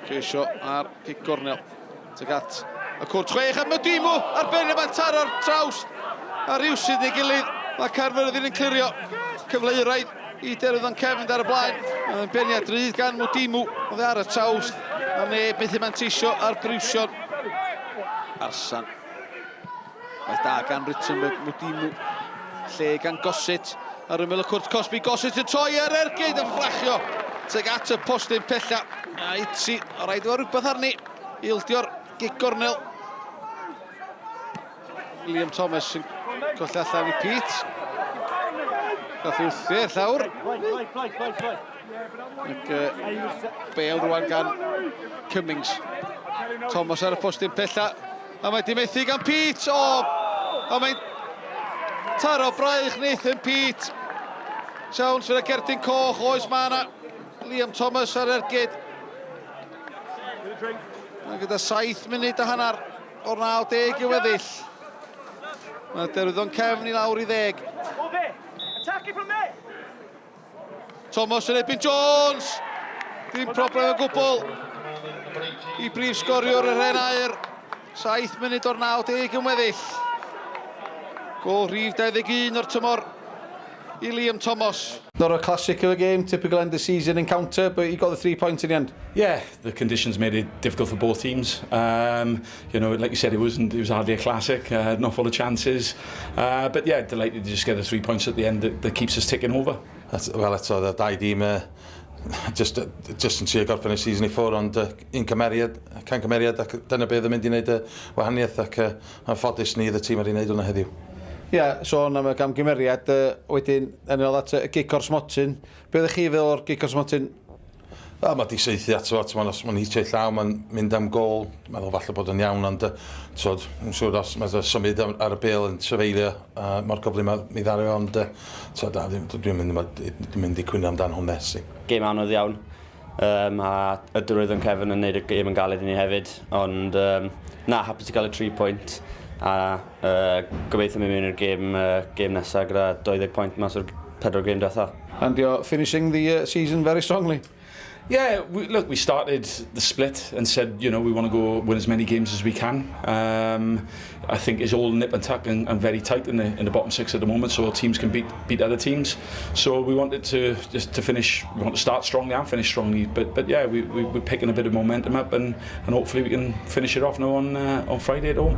Ceisio ar gic gornel. Tuag at y cwrt chwech a Mudimu ar ben y mae'n taro'r trawst a rhywsut neu gilydd mae Caerfyrddin yn clirio cyfle euraidd i Derwyddon Cefn ar y blaen. Mae'n beniad rydd gan Mudimu oedd e ar y trawst a neb methu manteisio ar briwsion. Arsan. Waith da gan Rittenberg, Mudimu. Lle gan Gossett ar ymyl y cwrt cosbi. Gossett yn troi ar ergyd yn fflachio tuag at y postyn pella. A Itzi, o rhaid efo rhywbeth arni. Ildio'r gic gornel. Liam Thomas yn colli allan i Pete. Gath ei wthio i'r llawr. Ac bel rwan gan Cummings. Thomas ar y postyn pella. A mae di methu gan Pete. O! A mae'n taro braich Nathan Pete. Siawns fydd y cerdyn coch oes mae yna. Liam Thomas ar ergyd. A gyda 7 munud a hanner o'r 90 i weddill. Mae Derwyddon cefn i lawr i ddeg. Thomas yn erbyn Jones! Dim problem o gwbl i brif sgoriwr yr hen aur. 7 munud o'r 90 yn weddill. Gol rhif 21 o'r tymor i Liam Thomas. Not a classic of a game, typical end of season encounter, but you got the 3 points in the end. Yeah, the conditions made it difficult for both teams. Like you said, it wasn't. It was hardly a classic. Not full of chances. But yeah, delighted to just get the 3 points at the end that keeps us ticking over. Wel eto, y dau dîm just yn trio gorffen y season i ffwrdd, ond un cymeriad, can cymeriad, ac dyna beth yn mynd i wneud y wahaniaeth, ac anffodus ni y tîm ar ei wneud hwnna heddiw. Ie, yeah, sôn am y gamgymeriad, wedyn yn ôl at y gic o'r smotyn. Be ydych chi fel o'r gic o'r smotyn? A mae di saethu ato fo, os mae'n hitio ei llaw, mae'n mynd am gol, meddwl falle bod yn iawn, ond twod, yn siŵr os mae'n symud ar y bêl yn trafeilio mor gyflym a mi ddaru, ond twod, dwi'n mynd, dwi mynd i cwyno amdan hwnna. Si. Gêm anodd iawn. A y Derwyddon Cefn yn neud y gêm yn galed i ni hefyd, ond na, hapus i gael y 3 pwynt a gobeithio mynd mewn i'r gêm nesaf gyda 20 pwynt mas o'r pedwar gêm diwetha. And you're finishing the season very strongly. Yeah, look, we started the split and said we want to go win as many games as we can. I think it's all nip and tuck and very tight in the bottom six at the moment, so teams can beat other teams. So we wanted to just to finish, we want to start strongly and finish strongly. But yeah, we're picking a bit of momentum up and hopefully we can finish it off now on Friday at home.